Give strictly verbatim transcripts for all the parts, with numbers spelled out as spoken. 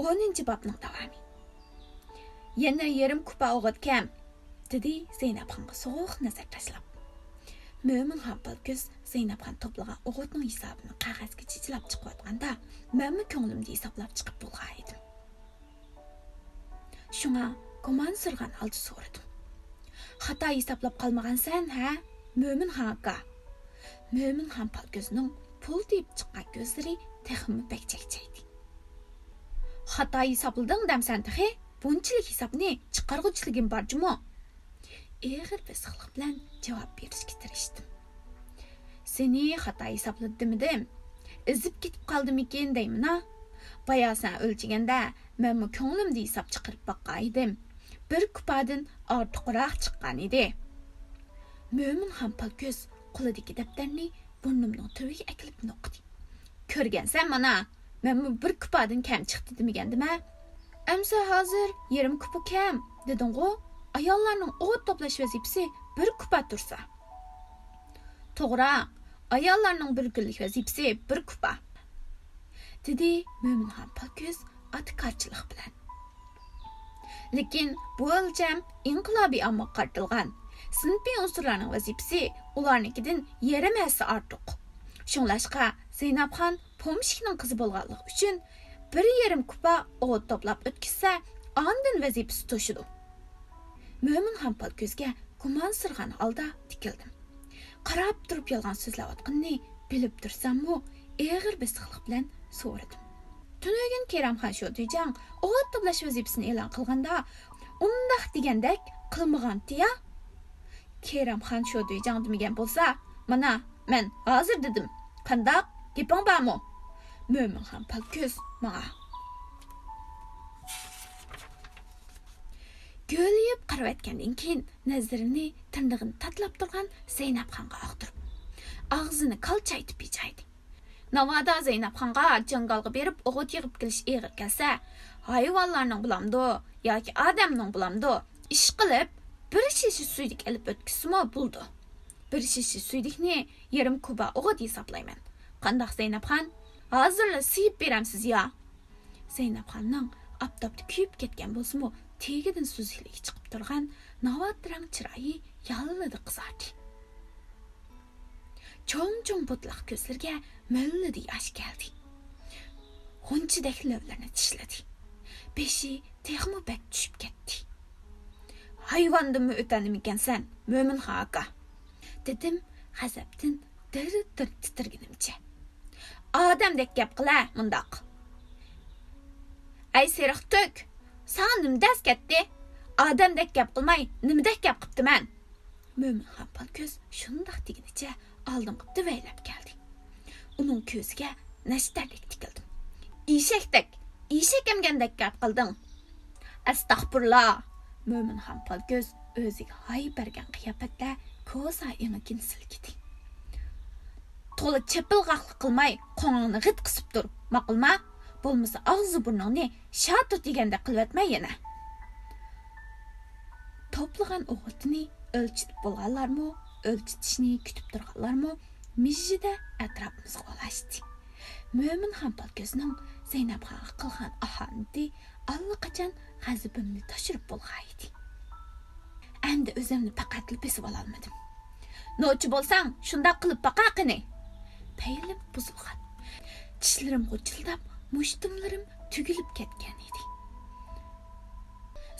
ئونىنچى بابنىڭ داۋامى. يەنە يېرىم كۇپا ئوغۇت كەم، دېدى زەينەپخانغا سوغۇق نەزەر تاشلاپ. مۆمىنخان پالكۆز زەينەپخان توپلىغان ئوغۇتنىڭ ھېسابىنى قەغەزگە چىچىلاپ چىقىۋاتقاندا، مەنمۇ كۆڭلۈمدە ھېسابلاپ چىقىپ بولغان ئىدىم. شۇڭا گۇمانسىرىغان ھالدا سورىدىم. خاتا ھېسابلاپ قالمىغانسەن ھە، مۆمىنخان ئاكا؟ مۆمىنخان پالكۆزنىڭ پۇل تېپىپ چىققان كۆزلىرى تېخىمۇ بەك چەكچەيدى. خاتا ھېسابلىدىڭ دەمسەن تېخى؟ بۇنچىلىك ھېسابنى چىقارغۇچىلىكىم بار جۇمۇ. ئېغىر بېسىقلىق بىلەن جاۋاب بېرىشكە تىرىشتىم. سېنى خاتا ھېسابلىدى دېمىدىم. ئېزىپ كېتىپ قالدىمىكىن دەيمىنا. بايا سەن ئۆلچىگەندە مەنمۇ كۆڭلۈمدە ھېساب چىقىرىپ باققان ئىدىم. بىر كۇپادىن ئارتۇقراق چىققان ئىدى. مۆمىنخان پالكۆز قولىدىكى دەپتەرنى بۇرنۇمنىڭ تۈۋىگە ئەكېلىپ نوقۇدى. كۆرگەنسەن مانا، مەنمۇ بىر كۇپادىن كەم چىقتى دېمىگەندىمە؟ ئەمسە ھازىر يېرىم كۇپا كەم دېدىڭغۇ؟ ئاياللارنىڭ ئوغۇت توپلاش ۋەزىپىسى بىر كۇپا تۇرسا. توغرا، ئاياللارنىڭ بىر كۈنلۈك ۋەزىپىسى بىر كۇپا، دېدى مۆمىنخان پالكۆز ئاتىكارچىلىق بىلەن. لېكىن بۇ ئۆلچەم ئىنقىلابىي ئاممىغا قارىتىلغان. سىنىپىي ئۇنسۇرلارنىڭ ۋەزىپىسى ئۇلارنىڭكىدىن يېرىم ھەسسە ئارتۇق. شۇڭلاشقا زەينەپخان پومېشچىكنىڭ قىزى بولغانلىقى ئۈچۈن بىر يېرىم كۇپا ئوغۇت توپلاپ ئۆتكۈزسە، ئاندىن ۋەزىپىسى توشىدۇ. مۆمىنخان پالكۆزگە گۇمانسىرىغان ھالدا تىكىلدىم. قاراپ تۇرۇپ يالغان سۆزلەۋاتقىنىنى بىلىپ تۇرساممۇ، ئېغىر بېسىقلىق بىلەن سورىدىم. تۈنۈگۈن كېرەمخان شودۇيجاڭ ئوغۇت توپلاش ۋەزىپىسىنى ئېلان قىلغاندا، ئۇنداق دېگەندەك قىلمىغانتى يا؟ كېرەمخان شودۇيجاڭ دېمىگەن بولسا، مانا، مەن ھازىر دېدىم. قانداق؟ گېپىڭ بارمۇ؟ مۆمىنخان پالكۆز ماڭا گۆلىيىپ قارىۋەتكەندىن كېيىن، نەزىرىنى تىرنىقىنى تاتىلاپ تۇرغان زەينەپخانغا ئاغدۇرۇپ، ئاغزىنى كالچايتىپ ھىجايدى. ناۋادا زەينەپخانغا جاڭگالغا بېرىپ ئوغۇت يىغىپ كېلىش ئېغىر كەلسە، ھايۋانلارنىڭ بولامدۇ ياكى ئادەمنىڭ بولامدۇ، ئىشقىلىپ، بىر شېشە سۈيدۈك ئېلىپ ئۆتكۈزسىمۇ بولىدۇ. بىر شېشە سۈيدۈكنى يېرىم كۇپا ئوغۇت ھېسابلايمەن. قانداق زەينەپخان؟ ھازىرلا سىيىپ بېرەمسىز يا؟ زەينەپخاننىڭ ئاپتاپتا كۆيۈپ كەتكەن بولسىمۇ، تېگىدىن سۈزۈكلۈكى چىقىپ تۇرغان ناۋات رەڭ چىرايى ياللىدى، قىزاردى. چوڭ-چوڭ بوتىلاق كۆزلىرىگە مۆللىدە ياش كەلدى. غۇنچىدەك لەۋلىرىنى چىشلىدى. بېشى تېخىمۇ بەك چۈشۈپ كەتتى. ھايۋاندىنمۇ ئۆتەلمىكەنسەن، مۆمىنخان ئاكا؟ دېدىم غەزەپتىن دىر-دىر تىترىگىنىمچە. ئادەمدەك گەپ قىلە مۇنداق. ئەي سېرىق تۈك، ساڭا نېمە دەرس كەتتى؟ ئادەمدەك گەپ قىلماي، نېمىدەك گەپ قىپتىمەن؟ مۆمىنخان پالكۆز شۇنداق دېگىنىچە ئالدىمغا دۈۋەيلەپ كەلدى. ئۇنىڭ كۆزىگە نەشتەردەك تىكىلدىم. ئېشەكتەك، ئېشەك ئەمگەندەك گەپ قىلدىڭ. ئەستەغپۇرۇللا! مۆمىنخان پالكۆز ئۆزىگە ھاي بەرگەن قىياپەتتە كوزا ئېڭىكىنى سىلكىدى. تولا چېپىلغاقلىق قىلماي، قوڭۇڭنى غىت قىسىپ تۇر، ماقۇلما؟ بولمىسا ئاغزى بۇرنۇڭنى شاتۇت يېگەندەك قىلىۋەتمە يەنە. توپلىغان ئوغۇتىنى ئۆلچىتىپ بولغانلارمۇ، ئۆلچىتىشنى كۈتۈپ تۇرغانلارمۇ مىژژىدە ئەتراپىمىزغا ئولاشتى. مۆمىنخان پالكۆزنىڭ زەينەپخانغا قىلغان ئاھانىتى ئاللىقاچان غەزىپىمنى تاشۇرۇپ بولغانىدى. ئەمدى ئۆزۈمنى پەقەتلا بېسىۋالالمىدىم. نوچى بولساڭ، شۇنداق قىلىپ باقە قېنى! پەيلىم بۇزۇلغان. چىشلىرىم غۇچۇلداپ، مۇشتۇملىرىم تۈگۈلۈپ كەتكەن ئىدى.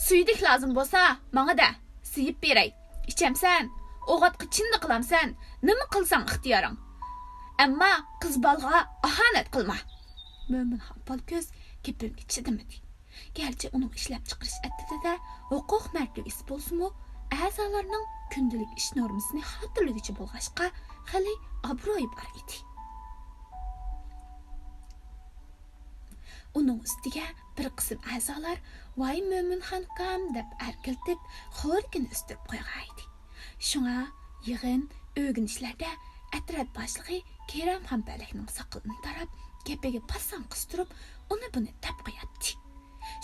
سۈيدۈك لازىم بولسا، ماڭا دە، سىيىپ بېرەي. ئىچەمسەن؟ ئوغۇتقا چىندا قىلامسەن؟ نېمە قىلساڭ ئىختىيارىڭ. ئەمما قىز بالىغا ئاھانەت قىلما. مۆمىنخان پالكۆز گېپىمگە چىدىمىدى. گەرچە ئۇنىڭ ئىشلەپچىقىرىش ئەترىتىدە ھوقۇق مەرتىۋىسى بولسىمۇ، ئەزالارنىڭ كۈندىلىك ئىش نورمىسىنى خاتىرىلىگۈچى بولغاچقا، خېلى ئابرۇيى بار ئىدى. ئۇنىڭ ئۈستىگە بىر قىسىم ئەزالار «ۋاي مۆمىنخان ئۇكام» دەپ ئەركىلىتىپ، خورىكىنى ئۆستۈرۈپ قويغانىدى. شۇڭا يىغىن، ئۆگىنىشلەردە ئەترەت باشلىقى كېرەمخان پەلەكنىڭ ساقىلىنى تاراپ، گېپىگە پاساڭ قىستۇرۇپ، ئۇنى-بۇنى دەپ قوياتتى.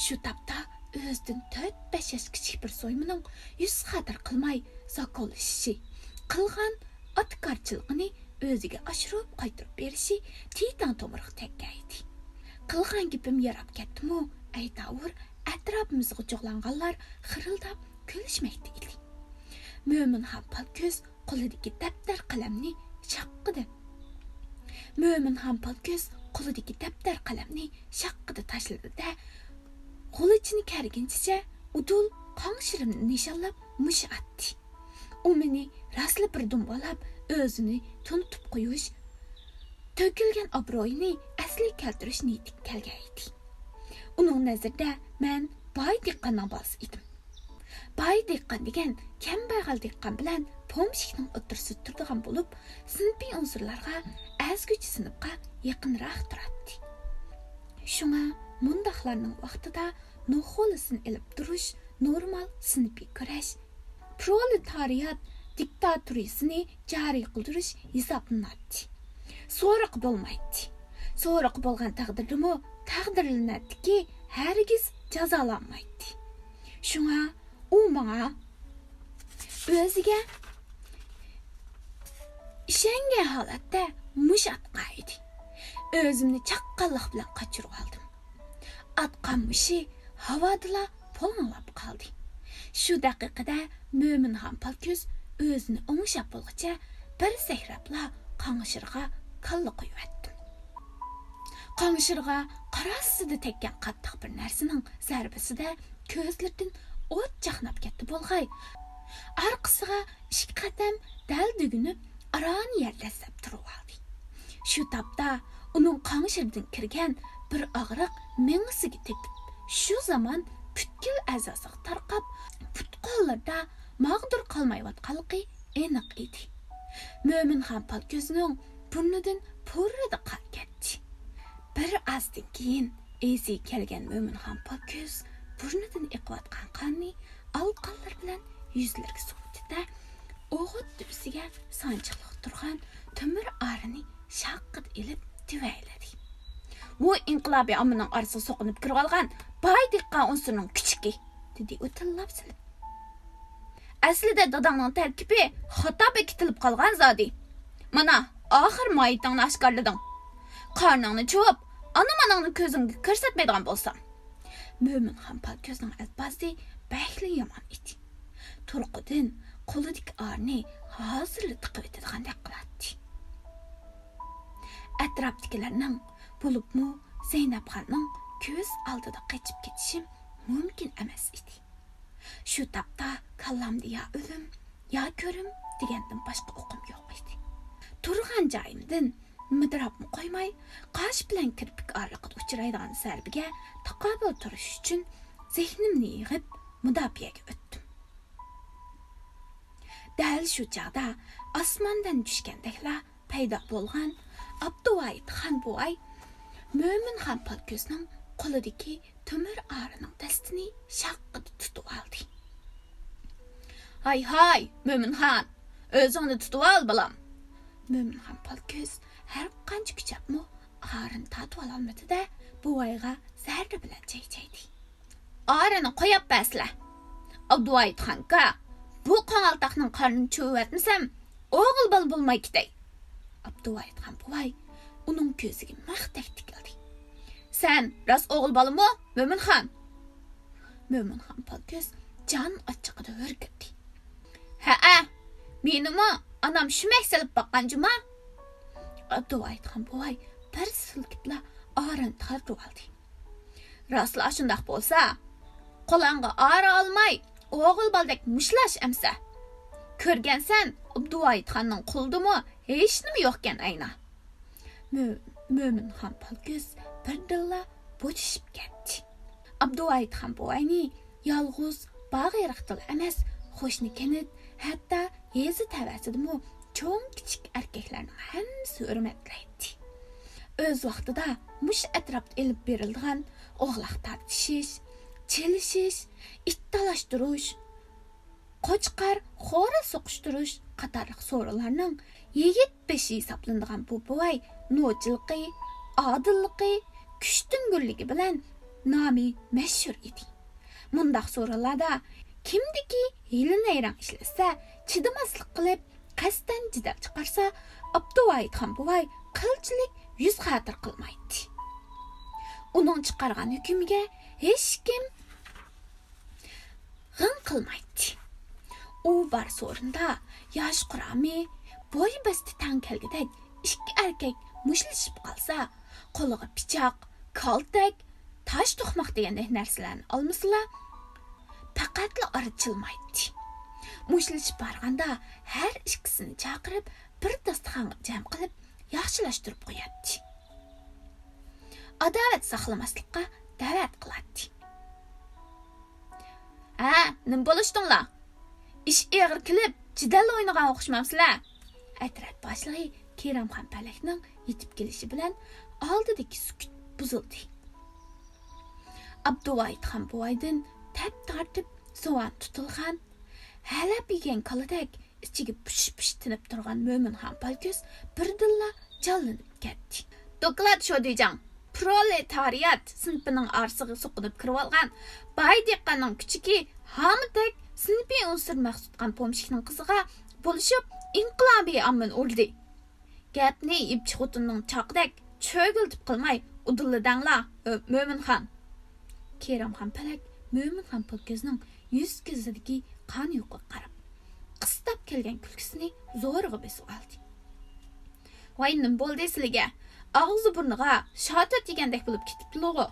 شۇ تاپتا ئۆزىدىن تۆت-بەش ياش كىچىك بىر سويمىنىڭ يۈز خاتىرە قىلماي زاكوللىشىشى، قىلغان ئاتىكارچىلىقىنى ئۆزىگە ئاشۇرۇپ قايتۇرۇپ بېرىشى تېتەڭ تومۇرغا تەگكەنىدى. قىلغان گېپىم ياراپ كەتتىمۇ، ئەيتاۋۇر ئەتراپىمىزغا جۇغلانغانلار خىرىلداپ كۈلۈشمەكتە ئىدى. مۆمىنخان پالكۆز قولىدىكى دەپتەر قەلەمنى شاققىدە. مۆمىنخان پالكۆز قولىدىكى دەپتەر قەلەمنى شاققىدە تاشلىدى-دە، غۇلىچىنى كەرگىنچىچە ئۇدۇل قاڭشىرىمنى نىشانلاپ مۇشت ئاتتى. ئۇ مېنى راسلا بىر دۇمبالاپ، ئۆزىنى تونۇتۇپ قويۇش، تۆكۈلگەن ئابرۇيىنى ئەسلىگە كەلتۈرۈش نىيىتىگە كەلگەن ئىدى. ئۇنىڭ نەزىرىدە مەن باي دېھقاننىڭ بالىسى ئىدىم. باي دېھقان دېگەن كەمبەغەل دېھقان بىلەن پومېشچىكنىڭ ئوتتۇرىسىدا تۇرىدىغان بولۇپ، سىنىپىي ئۇنسۇرلارغا ئەزگۈچە سىنىپقا يېقىنراق تۇراتتى. شۇڭا مۇنداقلارنىڭ ۋاقتىدا نوخۇلىسىنى ئېلىپ تۇرۇش، نورمال سىنىپىي كۈرەش، پرولېتارىيات دىكتاتۇرىسىنى جارى قىلدۇرۇش ھېسابلىناتتى. سورىقى بولمايتتى. سورىقى بولغان تەقدىردىمۇ تەقدىرلىنەتتىكى، ھەرگىز جازالانمايتتى. شۇڭا ئۇ ماڭا ئۆزىگە ئىشەنگەن ھالەتتە مۇشت ئاتقان ئىدى. ئۆزۈمنى چاققانلىق بىلەن قاچۇرۇۋالدىم. ئاتقان مۇشتى ھاۋادىلا پوڭلاپ قالدى. شۇ دەقىقىدە مۆمىنخان پالكۆز ئۆزىنى ئوڭشاپ بولغۇچە بىر سەكرەپلا قاڭشىرىغا كاللا قويۇۋەتتىم. قاڭشىرىغا قاراسسىدە تەگكەن قاتتىق بىر نەرسىنىڭ زەربىسىدە كۆزلىرىدىن ئوت چاقناپ كەتتى بولغاي، ئارقىسىغا ئىككى قەدەم دەل دېگۈنۈپ ئاران يەر دەسسەپ تۇرۇۋالدى. شۇ تاپتا ئۇنىڭ قاڭشىرىدىن كىرگەن بىر ئاغرىق مېڭىسىگە تېپىپ، شۇ زامان پۈتكۈل ئەزاسىغا تارقاپ، پۇت-قوللىرىدا ماغدۇر قالمايۋاتقانلىقى ئېنىق ئىدى. مۆمىنخان پالكۆزنىڭ بۇرنىدىن پۇررىدە قان كەتتى. بىر ئازدىن كېيىن ئېسىگە كەلگەن مۆمىنخان پالكۆز بۇرنىدىن ئېقىۋاتقان قاننى ئالىقانلىرى بىلەن يۈزلىرىگە سۈرتتى-دە، ئوغۇت تۈۋىسىگە سانچىقلىق تۇرغان تۆمۈر ئارىنى شاققىدە ئېلىپ تۈۋەيلىدى. بۇ ئىنقىلابىي ئاممىنىڭ ئارىسىغا سوقۇنۇپ كىرىۋالغان باي دېھقان ئۇنسۇرنىڭ كۈچۈكى، دېدى ئۇ تىللاپ سېلىپ. ئەسلىدە داداڭنىڭ تەركىبى خاتا بېكىتىلىپ قالغان زادى. مانا، ئاخىر ماھىيىتىڭنى ئاشكارىلىدىڭ. قارنىڭنى چۇۋۇپ، ئانا-ماناڭنى كۆزۈڭگە كۆرسەتمەيدىغان بولسام. مۆمىنخان پالكۆزنىڭ ئەلپازى بەكلا يامان ئىدى. تۇرقىدىن قولىدىكى ئارىنى ھازىرلا تىقىۋېتىدىغاندەك قىلاتتى. ئەتراپتىكىلەرنىڭ، بولۇپمۇ زەينەپخاننىڭ كۆز ئالدىدا قېچىپ كېتىشىم مۇمكىن ئەمەس ئىدى. شۇ تاپتا كاللامدا يا ئۆلۈم، يا كۆرۈم دېگەندىن باشقا ئوقۇم يوق ئىدى. تۇرغان جايىمدىن مىدىراپمۇ قويماي، قاش بىلەن كىرپىك ئارىلىقىدا ئۇچرايدىغان زەربىگە تاقابىل تۇرۇش ئۈچۈن زېھنىمنى يىغىپ، مۇداپىئەگە ئۆتتۈم. دەل شۇ چاغدا ئاسماندىن چۈشكەندەكلا پەيدا بولغان ئابدۇۋايىت خان بوۋاي مۆمىنخان پالكۆزنىڭ قولىدىكى تۆمۈر ئارىنىڭ دەستىنى شاققىدە تۇتۇۋالدى. ھاي، ھاي، مۆمىنخان، ئۆزۈڭنى تۇتۇۋال، بالام! مۆمىنخان پالكۆز ھەر قانچە كۈچەپمۇ ئارىنى تارتىۋالالمىدى-دە، بوۋايغا زەردە بىلەن چەكچەيدى. ئارىنى قويۇپ بەرسىلە! ئابدۇۋايىت خانكا، بۇ قاڭالتاقنىڭ قارنىنى چۇۋۇۋەتمىسەم، ئوغۇل بالا بولماي كېتەي! ئابدۇۋايىتخان بوۋاي ئۇنىڭ كۆزىگە مىختەك تىكىلدى. سەن راست ئوغۇل بالىمۇ، مۆمىنخان؟ مۆمىنخان پالكۆز جان ئاچچىقىدا ھۆركىدى. ھەئە، مېنىمۇ ئانام شۇمەك سېلىپ باققان جۇما. ئابدۇۋايىتخان بوۋاي بىر سىلكىپلا ئارىنى تارتىۋالدى. راستلا ئاشۇنداق بولسا، قولۇڭغا ئارا ئالماي، ئوغۇل بالىدەك مۇشتلاش ئەمسە. كۆرگەنسەن، ئابدۇۋايىتخاننىڭ قولىدىمۇ ھېچنېمە يوقكەن ئەينا. مۆ-، مۆمىنخان پالكۆز بىردىنلا بوشىشىپ كەتتى. ئابدۇۋايىتخان بوۋاينى يالغۇز باغ-ئېرىقتىلا ئەمەس، قوشنا كەنت، ھەتتا يېزا تەۋەسىدىمۇ چوڭ-كىچىك ئەركەكلەرنىڭ ھەممىسى ھۆرمەتلەيتتى. ئۆز ۋاقتىدا مۇشۇ ئەتراپتا ئېلىپ بېرىلىدىغان ئوغلاق تارتىشىش، چېلىشىش، ئىت تالاشتۇرۇش، قوچقار، خورا سوقۇشتۇرۇش قاتارلىق سورۇنلارنىڭ يىگىت بېشى ھېسابلىنىدىغان بۇ بوۋاي نوچىلىقى، ئادىللىقى، كۈچتۈڭگۈرلۈكى بىلەن نامى مەشھۇر ئىدى. مۇنداق سورۇنلاردا كىمدىكى ھىيلە-نەيرەڭ ئىشلەتسە، چىدىماسلىق قىلىپ، قەستەن جېدەل چىقارسا، ئابدۇۋايىتخان بوۋاي قىلچىلىك يۈز خاتىرە قىلمايتتى. ئۇنىڭ چىقارغان ھۆكمىگە ھېچكىم غىڭ قىلمايتتى. ئۇ بار سورۇندا ياش قۇرامى، بوي بەستى تەڭ كەلگۈدەك ئىككى ئەركەك مۇشتلىشىپ قالسا، قولىغا پىچاق، كالتەك، تاش توقماق دېگەندەك نەرسىلەرنى ئالمىسىلا، پەقەتلا ئارا چىلمايتتى. مۇشتلىشىپ بارغاندا ھەر ئىككىسىنى چاقىرىپ، بىر داستىخانغا جەم قىلىپ، ياخشىلاشتۇرۇپ قوياتتى. ئاداۋەت ساقلىماسلىققا دەۋەت قىلاتتى. ھە، نېمە بولۇشتۇڭلار؟ ئىش ئېغىر كېلىپ، جېدەل ئوينىغان ئوخشىمامسىلەر؟ ئەترەت باشلىقى كېرەمخان پەلەكنىڭ يېتىپ كېلىشى بىلەن ئالدىدىكى سۈكۈت بۇزۇلدى. ئابدۇۋايىت خان بوۋايدىن تەپ تارتىپ زۇۋان تۇتۇلغان، ھەلەپ يېگەن كالىدەك ئىچىگە پۇش-پۇش تىنىپ تۇرغان مۆمىنخان پالكۆز بىردىنلا جانلىنىپ كەتتى. دوكلات شودىجاڭ، پرولېتارىيات سىنىپىنىڭ ئارىسىغا سوقۇنۇپ كىرىۋالغان باي دېھقاننىڭ كۈچۈكى ھامۇتەك سىنىپىي ئۇنسۇر مەخسۇتخان پومېشچىكنىڭ قىزىغا بولۇشۇپ ئىنقىلابىي ئاممىنى ئۇردى. گەپنى يىپچى خوتۇننىڭ چاقىدەك چۆگۈلتۈپ قىلماي ئۇدۇللا دەڭلا، مۆ-، مۆمىنخان. كېرەمخان پەلەك مۆمىنخان پالكۆزنىڭ يۈز-كۆزىدىكى قان يۇقىغا قاراپ، قىستاپ كەلگەن كۈلكىسىنى زورىغا بېسىۋالدى. ۋاي، نېمە بولدى سىلىگە؟ ئاغزى بۇرنىغا شاتۇت يېگەندەك بولۇپ كېتىپتىلىغۇ.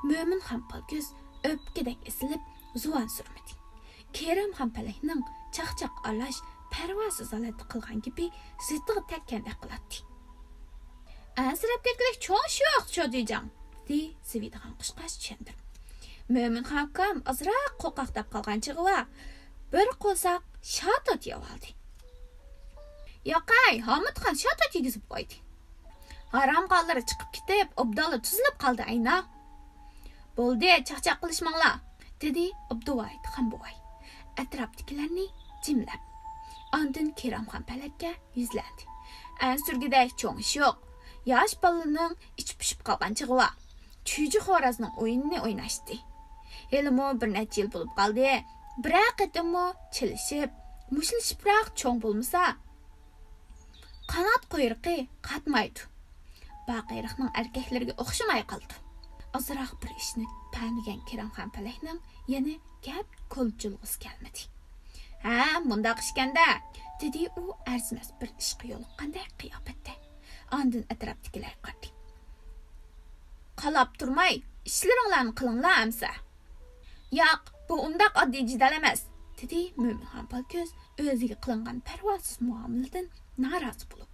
مۆمىنخان پالكۆز ئۆپكىدەك ئېسىلىپ زۇۋان سۈرمىدى. كېرەمخان پەلەكنىڭ چاقچاق ئارىلاش پەرۋاسىز ھالەتتە قىلغان گېپى زىتىغا تەگكەندەك قىلاتتى. ئەنسىرەپ كەتكۈدەك چوڭ ئىش يوق، شودىجاڭ، دېدى زىۋىيدىغان قۇشقاچ چۈشەندۈرۈپ. مۆمىنخان ئاكام ئازراق قورقاقلاپ قالغان چېغى بار. بىر قورساق شاتۇت يەۋالدى. ياقەي، ھامۇتخان شاتۇت يېگۈزۈپ قويدى. ھارامخورلىرى چىقىپ كېتىپ، ئوبدانلا تۈزىلىپ قالدى ئەينا. بولدى، چاقچاق قىلىشماڭلار، دېدى ئابدۇۋايىت خان بوۋاي ئەتراپتىكىلەرنى جىملەپ. ئاندىن كېرەمخان پەلەككە يۈزلەندى. ئەنسىرىگۈدەك چوڭ ئىش يوق. ياش بالىنىڭ ئىچى پۇشۇپ قالغان چېغى بار. چۈجە خورازنىڭ ئويۇنىنى ئويناشتى. ھېلىمۇ بىر نەچچە يىل بولۇپ قالدى. بىرەر قېتىممۇ چېلىشىپ، مۇشتلىشىپراق چوڭ بولمىسا، قانات قۇيرۇقى قاتمايدۇ. باقىرىقنىڭ ئەركەكلىرىگە ئوخشىماي قالىدۇ. ئازراق بىر ئىشنى پەملىگەن كېرەمخان پەلەكنىڭ يەنە گەپ كولچىلىغۇسى كەلمىدى. ھە، مۇنداق ئىشكەندە، دېدى ئۇ ئەرزىمەس بىر ئىشقا يولۇققاندەك قىياپەتتە. ئاندىن ئەتراپتىكىلەرگە قارىدى. قالاپ تۇرماي، ئىشلىرىڭلارنى قىلىڭلار ئەمسە. ياق، بۇ ئۇنداق ئاددىي جېدەل ئەمەس، دېدى مۆمىنخان پالكۆز ئۆزىگە قىلىنغان پەرۋاسىز مۇئامىلىدىن نارازى بولۇپ.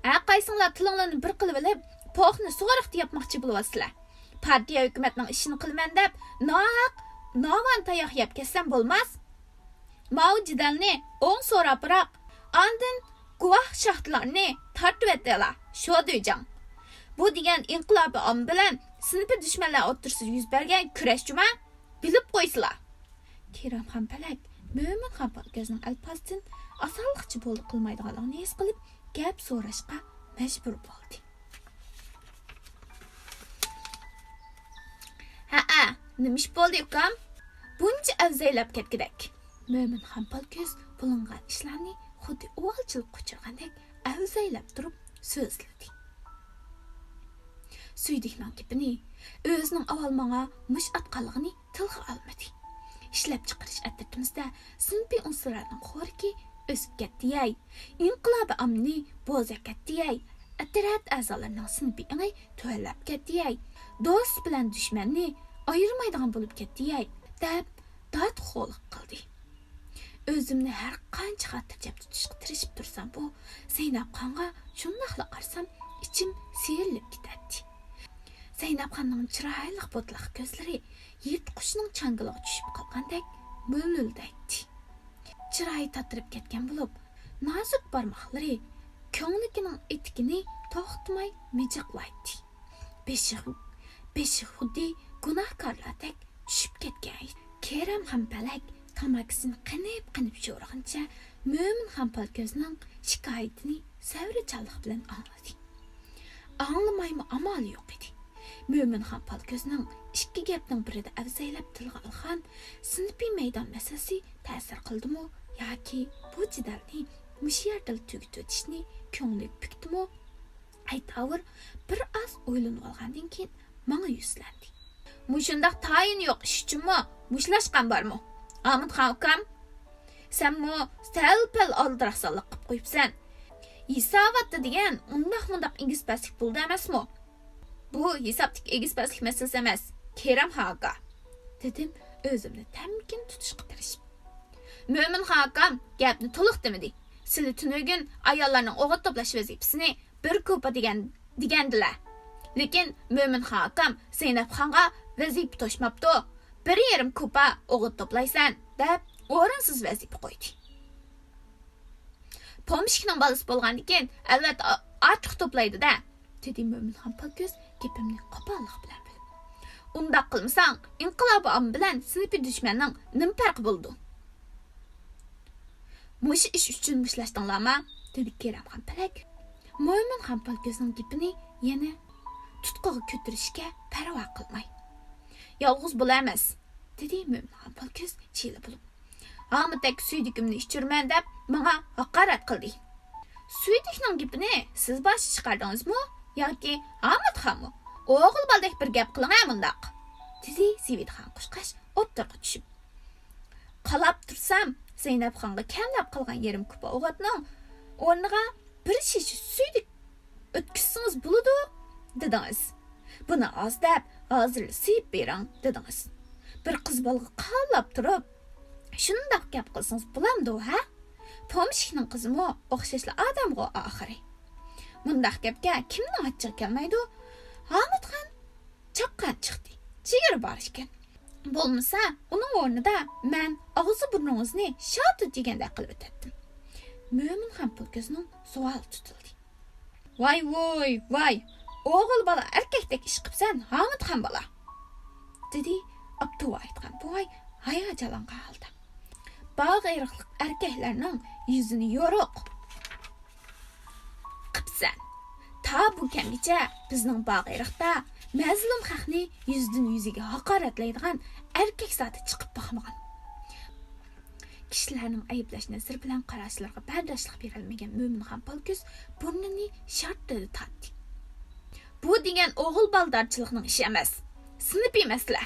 ھەر قايسىڭلار تىلىڭلارنى بىر قىلىۋېلىپ، پوخنى سۇغۇرۇقتا ياپماقچى بولۇۋاتىسىلەر. پارتىيە ھۆكۈمەتنىڭ ئىشىنى قىلىمەن دەپ، ناھەق، ناۋان تاياق يەپ كەتسەم بولماس. ماۋۇ جېدەلنى ئوڭ سوراپ بىراق، ئاندىن گۇۋاھ شاھىتلارنى تارتىۋېتىلا، شودىجاڭ. بۇ دېگەن ئىنقىلابىي ئامما بىلەن سىنىپىي دۈشمەنلەر ئوتتۇرىسىدا يۈز بەرگەن كۈرەش جۇما، بىلىپ قويسىلا. كېرەمخان پەلەك مۆمىنخان پالكۆزنىڭ ئەلپازىدىن ئاسانلىقچە بولدى قىلمايدىغانلىقىنى ھېس قىلىپ، گەپ سوراشقا مەجبۇر بولدى. ھەئە، نېمە ئىش بولدى ئۇكام؟ بۇنچە ئەۋزەيلەپ كەتكۈدەك. مۆمىنخان پالكۆز بولۇنغان ئىشلارنى خۇددى ئۇۋالچىلىققا ئۇچرىغاندەك ئەۋزەيلەپ تۇرۇپ سۆزلىدى. سۈيدۈكنىڭ گېپىنى، ئۆزىنىڭ ئاۋۋال ماڭا مۇش ئاتقانلىقىنى تىلغا ئالمىدى. ئىشلەپچىقىرىش ئەترىتىمىزدە سىنىپىي ئۇنسۇرلارنىڭ خورىكى ئۆسۈپ كەتتى ھەي، ئىنقىلابىي ئاممىنى بوزەك كەتتى ھەي، ئەترەت ئەزالىرىنىڭ سىنىپىي ئېڭى تۆۋەنلەپ كەتتى ھەي، دوست بىلەن دۈشمەننى ئايرىمايدىغان بولۇپ كەتتى ھەي، دەپ دادخورلۇق قىلدى. ئۆزۈمنى ھەر قانچە خاتىرجەم تۇتۇشقا تىرىشىپ تۇرساممۇ، زەينەپخانغا شۇنداقلا قارىسام، ئىچىم سىيرىلىپ كېتەتتى. زەينەپخاننىڭ چىرايلىق بوتىلاق كۆزلىرى يىرتقۇچنىڭ چاڭگىلىغا چۈشۈپ قالغاندەك مۆلۈلدەيتتى. چىرايى تاتىرىپ كەتكەن بولۇپ، نازۇك بارماقلىرى كۆڭلىكىنىڭ ئېتىكىنى توختىماي مىجىقلايتتى. بېشى، بېشى خۇددى گۇناھكارلاردەك چۈشۈپ كەتكەن ئىدى. كېرەمخان پەلەك تاماكىسىنى قېنىپ-قېنىپ شورىغىنىچە مۆمىنخان پالكۆزنىڭ شىكايىتىنى زەۋرىچانلىق بىلەن ئاڭلىدى. ئاڭلىمايمۇ ئامالى يوق ئىدى. مۆمىنخان پالكۆزنىڭ ئىككى گەپنىڭ بىرىدە ئەۋزەيلەپ تىلغا ئالغان سىنىپىي مەيدان مەسىلىسى تەسىر قىلدىمۇ ياكى بۇ جېدەلنى مۇشۇ يەردىلا تۈگىتىۋېتىشنى كۆڭلىگە پۈكتىمۇ، ئەيتاۋۇر، بىر ئاز ئويلىنىۋالغاندىن كېيىن، ماڭا يۈزلەندى. مۇشۇنداق تايىنى يوق ئىش ئۈچۈنمۇ مۇشۇلاشقان بارمۇ؟ ئامىتخان ئۇكام، سەنمۇ سەل-پەل ئالدىراقسانلىق قىپ قويۇپسەن. ھېساباتتا دېگەن ئۇنداق-مۇنداق ئېگىز-پەسلىك بولىدۇ ئەمەسمۇ؟ بۇ ھېسابتىكى ئېگىز-پەسلىك مەسىلىسى ئەمەس، كېرەمخان ئاكا، دېدىم ئۆزۈمنى تەمكىن تۇتۇشقا تىرىشىپ. مۆمىنخان ئاكام گەپنى تولۇق دېمىدى. سىلى تۈنۈگۈن ئاياللارنىڭ ئوغۇت توپلاش ۋەزىپىسىنى بىر كوپا دېگەن، دېگەندىلە. لېكىن مۆمىنخان ئاكام زەينەپخانغا ۋەزىپە توشماپتۇ، بىر يېرىم كوپا ئوغۇت توپلايسەن، دەپ ئورۇنسىز ۋەزىپە قويدى. پومېشچىكنىڭ بالىسى بولغاندىكىن، ئەلۋەتتە، ئا-، ئارتۇق توپلايدۇ-دە، دېدى مۆمىنخان پالكۆز گېپىمنى قوپاللىق بىلەن بۆلۈپ. ئۇنداق قىلمىساڭ، ئىنقىلابىي ئامما بىلەن سىنىپىي دۈشمەننىڭ نېمە پەرقى بولىدۇ؟ مۇشۇ ئىش ئۈچۈن مۇشۇلاشتىڭلارما؟ دېدى كېرەمخان پەلەك مۆمىنخان پالكۆزنىڭ گېپىنى يەنە تۇتقىغا كۆتۈرۈشكە پەرۋا قىلماي. يالغۇز بۇلا ئەمەس، دېدى مۆمىنخان پالكۆز چىلە بولۇپ. ھامۇتەك سۈيدۈكۈمنى ئىچۈرىمەن دەپ ماڭا ھاقارەت قىلدى. سۈيدۈكنىڭ گېپىنى سىز باشتا چىقاردىڭىزمۇ ياكى ھامۇتخانمۇ؟ ئوغۇل بالىدەك بىر گەپ قىلىڭە مۇنداق، دېدى زىبىدخان قۇشقاچ ئوتتۇرىغا چۈشۈپ. قالاپ تۇرسام، زەينەپخانغا كەملەپ قالغان يېرىم كۇپا ئوغۇتنىڭ ئورنىغا بىر شىشە سۈيدۈك ئۆتكۈزسىڭىز بولىدۇ، دېدىڭىز. بۇنى ئاز دەپ، ھازىرلا سىيىپ بېرىڭ، دېدىڭىز. بىر قىز بالىغا قالاپ تۇرۇپ، شۇنداق گەپ قىلسىڭىز بولامدۇ، ھە؟ پومېشچىكنىڭ قىزىمۇ ئوخشاشلا ئادەمغۇ ئاخىرى. مۇنداق گەپكە كىمنىڭ ئاچچىقى كەلمەيدۇ؟ ھامۇتخان چاققان چىقتى. جىگىرى بار ئىكەن. بولمىسا، ئۇنىڭ ئورنىدا مەن ئاغزى بۇرنىڭىزنى شاتۇت يېگەندەك قىلىۋېتەتتىم. مۆمىنخان پالكۆزنىڭ زۇۋالى تۇتۇلدى. ۋاي ۋوي، ۋاي، ئوغۇل بالا ئەركەكتەك ئىش قىپسەن، ھامۇتخان بالا، دېدى ئابدۇۋاھىتخان بوۋاي ھاياجانلانغان ھالدا. باغ ئېرىقلىق ئەركەكلەرنىڭ يۈزىنى يورۇق قىپسەن. تا بۇ كەمگىچە بىزنىڭ باغ ئېرىقتا مەزلۇم خەقنى يۈزدىن يۈزىگە ھاقارەتلەيدىغان ئەركەك زادى چىقىپ باقمىغان. كىشىلەرنىڭ ئەيىبلەش نەزىرى بىلەن قاراشلىرىغا بەرداشلىق بېرەلمىگەن مۆمىنخان پالكۆز بۇرنىنى شارتتىدە تارتتى. بۇ دېگەن ئوغۇل بالىدارچىلىقنىڭ ئىشى ئەمەس. سىنىپىي مەسىلە.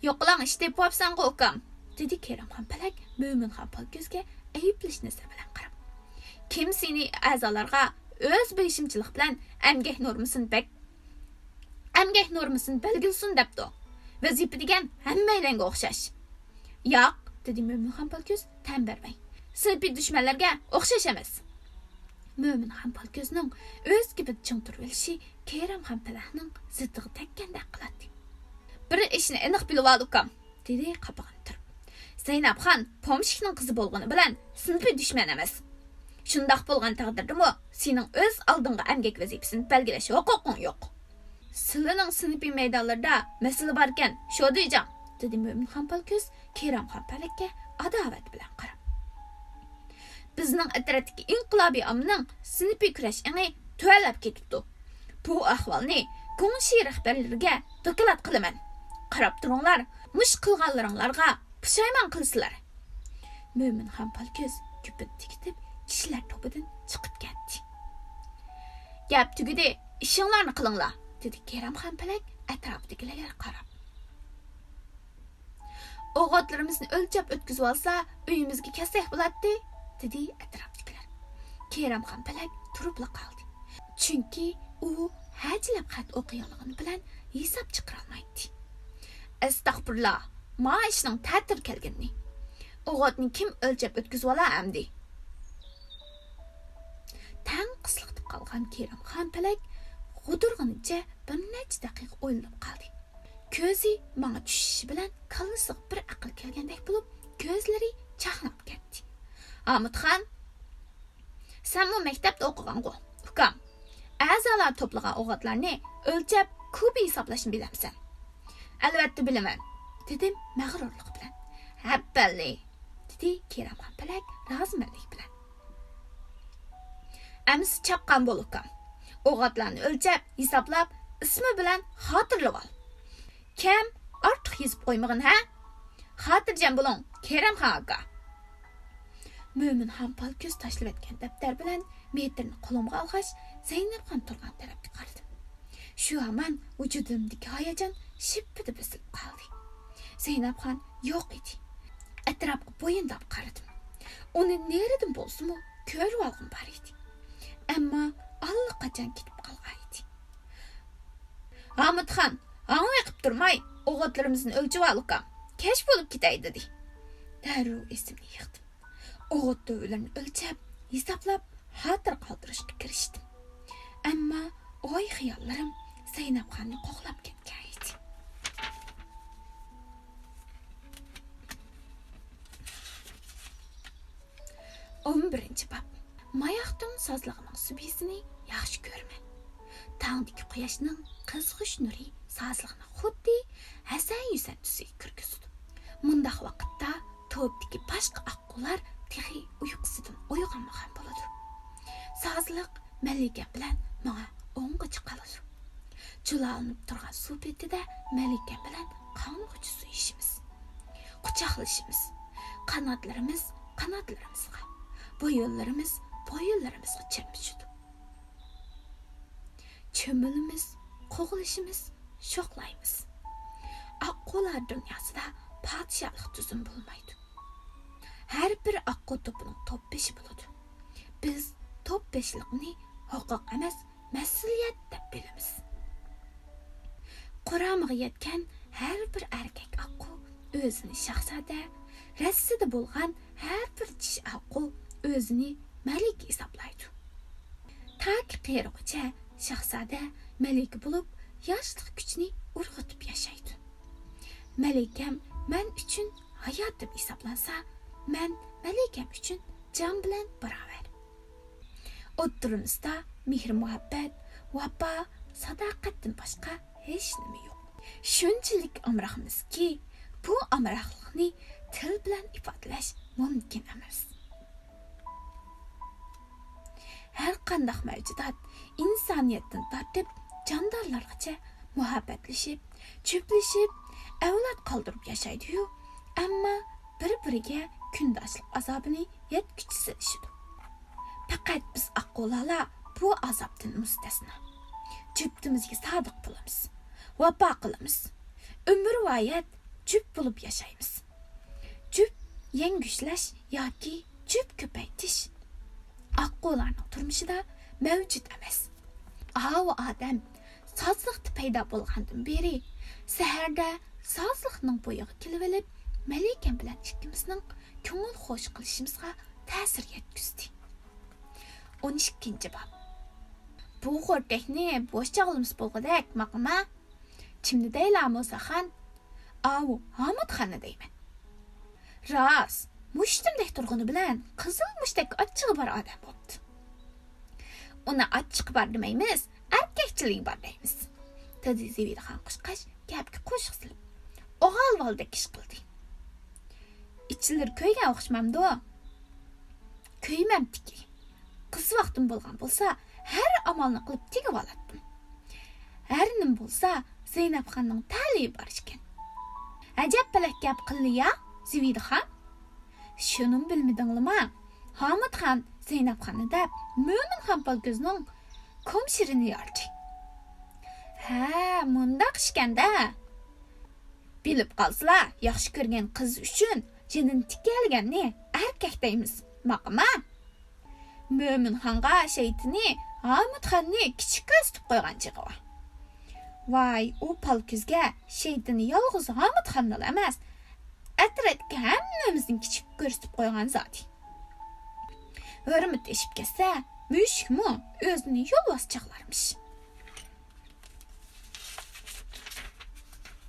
يوقىلاڭ ئىش تېپىۋاپسەنغۇ ئۇكام، دېدى كېرەمخان پەلەك مۆمىنخان پالكۆزگە ئەيىبلەش نەزىرى بىلەن قاراپ. كىم سېنى ئەزالارغا ئۆز بېيىشىمچىلىق بىلەن ئەمگەك نورمىسىنى بەك ئەمگەك نورمىسىنى بەلگىلىسۇن دەپتۇ. ۋەزىپە دېگەن ھەممەيلەنگە ئوخشاش. ياق، دېدى مۆمىنخان پالكۆز تەن بەرمەي. سىنىپىي دۈشمەنلەرگە ئوخشاش ئەمەس. مۆمىنخان پالكۆزنىڭ ئۆز گېپىدە چىڭ تۇرۇۋېلىشى كېرەمخان پەلەكنىڭ زىتىغا تەگكەندەك قىلاتتى. بىر ئىشنى ئېنىق بىلىۋال ئۇكام، دېدى قاپىقىنى تۈرۈپ. زەينەپخان پومېشچىكنىڭ قىزى بولغىنى بىلەن سىنىپىي دۈشمەن ئەمەس. شۇنداق بولغان تەقدىردىمۇ سېنىڭ ئۆز ئالدىڭغا ئەمگەك ۋەزىپىسىنى بەلگىلەش ھوقۇقۇڭ يوق. سىلىنىڭ سىنىپىي مەيدانلىرىدا مەسىلە باركەن، شودىجاڭ، دېدى مۆمىنخان پالكۆز كېرەمخان پەلەككە ئاداۋەت بىلەن قاراپ. بىزنىڭ ئەترەتتىكى ئىنقىلابىي ئاممىنىڭ سىنىپىي كۈرەش ئېڭى تۆۋەنلەپ كېتىپتۇ. بۇ ئەھۋالنى گۇڭشى رەھبەرلىرىگە دوكلات قىلىمەن. قاراپ تۇرۇڭلار، مۇشۇ قىلغانلىرىڭلارغا پۇشايمان قىلىسىلەر. مۆمىنخان پالكۆز گېپىنى تۈگىتىپ، كىشىلەر توپىدىن چىقىپ كەتتى. گەپ تۈگىدى، ئىشىڭلارنى قىلىڭلار، دېدى كېرەمخان پەلەك ئەتراپىدىكىلەرگە قاراپ. ئوغۇتلىرىمىزنى ئۆلچەپ ئۆتكۈزۈۋالسا، ئۆيىمىزگە كەلسەك بولاتتى، دېدى ئەتراپتىكىلەر. كېرەمخان پەلەك تۇرۇپلا قالدى. چۈنكى ئۇ ھەجىلەپ خەت ئوقۇيالىغىنى بىلەن ھېساب چىقىرالمايتتى. ئەستەغپۇرۇللا، ما ئىشنىڭ تەتۈر كەلگىنىنى. ئوغۇتنى كىم ئۆلچەپ ئۆتكۈزۈۋالا ئەمدى؟ تەڭ قىسلىقىپ قالغان كېرەمخان پەلەك غۇدۇرغىنىچە بىر نەچچە دەقىقە ئويلىنىپ قالدى. كۆزى ماڭا چۈشۈشى بىلەن كاللىسىغا بىر ئەقىل كەلگەندەك بولۇپ، كۆزلىرى چاقناپ كەتتى. ئامۇتخان، سەنمۇ مەكتەپتە ئوقۇغانغۇ، ئۇكام؟ ئەزالار توپلىغان ئوغۇتلارنى ئۆلچەپ، كۇبا ھېسابلاشنى بىلەمسەن؟ ئەلۋەتتە بىلىمەن، دېدىم مەغرۇرلۇق بىلەن. ھەپپەللى، دېدى كېرەمخان پەلەك رازىمەنلىك بىلەن. ئەمىسە چاققان بول ئۇكام. ئوغۇتلارنى ئۆلچەپ، ھېسابلاپ، ئىسمى بىلەن خاتىرىلىۋال. كەم، ئارتۇق يېزىپ قويمىغىن ھە. خاتىرجەم بولۇڭ، كېرەمخان ئاكا. مۆمىنخان پالكۆز تاشلىۋەتكەن دەپتەر بىلەن مېتىرنى قولۇمغا ئالغاچ، زەينەپخان تۇرغان تەرەپكە قارىدىم. شۇ ھامان ۋۇجۇدۇمدىكى ھاياجان شىپپىدە بېسىلىپ قالدى. زەينەپخان يوق ئىدى. ئەتراپقا بويۇنداپ قارىدىم. ئۇنى نېرىدىن بولسىمۇ كۆرۈۋالغۇم بار ئىدى. ئەمما ئاللىقاچان كېتىپ قالغان ئىدى. ھامۇتخان، ھاڭۋېقىپ تۇرماي، ئوغۇتلىرىمىزنى ئۆلچىۋال، ئۇكام. كەچ بولۇپ كېتەي، دېدى. دەررۇ ئېسىمنى يىغدىم. ئوغۇت دۆۋىلىرىنى ئۆلچەپ، ھېسابلاپ، خاتىرە قالدۇرۇشقا كىرىشتىم. ئەمما ئوي-خىياللىرىم زەينەپخاننى قوغلاپ كەتكەن ئىدى. ئون بىرىنچى باب. ماياقتۇڭ سازلىقىنىڭ سۈبھىسىنى ياخشى كۆرىمەن. تاڭدىكى قۇياشنىڭ قىزغۇچ نۇرى سازلىقنى خۇددى ھەسەن-ھۈسەن تۈسىگە كىرگۈزىدۇ. مۇنداق ۋاقىتتا توپتىكى باشقا ئاققۇلار تېخى ئۇيقۇسىدىن ئويغانمىغان بولىدۇ. سازلىق مەلىكەم بىلەن ماڭا ئوڭغا چىقالىدۇ. جۇلالىنىپ تۇرغان سۇ بېتىدە مەلىكەم بىلەن قانغۇچە سۆيۈشىمىز. قۇچاقلىشىمىز. قاناتلىرىمىز قاناتلىرىمىزغا، بويۇنلىرىمىز بويۇنلىرىمىزغا چىرمىشىدۇ. چۆمۈلىمىز، قوغلىشىمىز، شوخلايمىز. ئاققۇلار دۇنياسىدا پادىشاھلىق تۈزۈم بولمايدۇ. ھەر بىر ئاققۇ توپىنىڭ توپبېشى بولىدۇ. بىز توپبېشىلىقنى ھوقۇق ئەمەس، مەسئۇلىيەت دەپ بىلىمىز. قۇرامىغا يەتكەن ھەر بىر ئەركەك ئاققۇ ئۆزىنى شاھزادە، رەسسىدە بولغان ھەر بىر چىشى ئاققۇ ئۆزىنى مەلىكە ھېسابلايدۇ. تاكى قېرىغۇچە شاھزادە، مەلىكە بولۇپ، ياشلىق كۈچىنى ئۇرغۇتۇپ ياشايدۇ. مەلىكەم مەن ئۈچۈن ھاياتىم ھېسابلانسا، مەن مەلىكەم ئۈچۈن جان بىلەن باراۋەر. ئوتتۇرىمىزدا مېھىر-مۇھەببەت، ۋاپا، ساداقەتتىن باشقا ھېچنېمە يوق. شۇنچىلىك ئامراقمىزكى، بۇ ئامراقلىقنى تىل بىلەن ئىپادىلەش مۇمكىن ئەمەس. ھەر قانداق مەۋجۇدات ئىنسانىيەتتىن تارتىپ جاندارلارغىچە مۇھەببەتلىشىپ، جۈپلىشىپ، ئەۋلاد قالدۇرۇپ ياشايدۇ-يۇ، ئەمما بىر-بىرىگە كۈنداشلىق ئازابىنى يەتكۈچە سېلىشىدۇ. پەقەت بىز ئاققۇلارلا بۇ ئازابتىن مۇستەسنا. جۈپتىمىزگە سادىق بولىمىز، ۋاپا قىلىمىز. ئۆمۈرۋايەت جۈپ بولۇپ ياشايمىز. جۈپ يەڭگۈشلەش ياكى جۈپ كۆپەيتىش ئاققۇلارنىڭ تۇرمۇشىدا مەۋجۇت ئەمەس. ئاۋۇ ئادەم سازلىقتا پەيدا بولغاندىن بېرى، سەھەردە سازلىقنىڭ بويىغا كېلىۋېلىپ، مەلىكەم بىلەن ئىككىمىزنىڭ كۆڭۈل خوش قىلىشىمىزغا تەسىر يەتكۈزدى. ئون ئىككىنچى باب. بۇ خورتەكنى بوش چاغلىمىسا بولغۇدەك، ماقما. كىمنى دەيلا، مۇساخان؟ ئاۋۇ، ھامۇتخاننى دەيمەن. راست، مۇشتۇمدەك تۇرغىنى بىلەن قىزىل مۇشتەك ئاچچىقى بار ئادەم بوپتۇ. ئۇنى ئاچچىقى بار دېمەيمىز، ئەركەكچىلىكى بار دەيمىز، دېدى زىۋىدىخان قۇشقاچ گەپكە قوشۇق سېلىپ. ئوغال بالىدەك ئىش قىلدى. ئىچلىرى كۆيگەن ئوخشىمامدۇ؟ كۆيمەمتىكى. قىز ۋاقتىم بولغان بولسا، ھەر ئامالنى قىلىپ تېگىۋالاتتىم. ھەر نېمە بولسا، زەينەپخاننىڭ تەلىيى بار ئىكەن. ئەجەب پەلەك گەپ قىلدى يا، زىۋىدىخان. شۇنىمۇ بىلمىدىڭلىما؟ ھامۇتخان زەينەپخاننى دەپ، مۆمىنخان پالكۆزنىڭ كومشىرىنى يارىتى. ھە، مۇنداق ئىشكەندە. بىلىپ قالسىلا، ياخشى كۆرگەن قىز ئۈچۈن جېنىنى تىككەلىگەننى ئەركەك دەيمىز، ماقما. مۆمىنخانغا شەيتىنى ھامۇتخاننى كىچىك كۆرسىتىپ قويغان چېغى بار. ۋاي، ئۇ پالكۆزگە شەيتىنى يالغۇز ھامۇتخاننىلا ئەمەس، ئەترەتتىكى ھەممىمىزنى كىچىك كۆرسىتىپ قويغان زادى. ھۆرمىتى ئېشىپ كەتسە، مۈشۈكمۇ ئۆزىنى يولۋاس چاغلارمىش.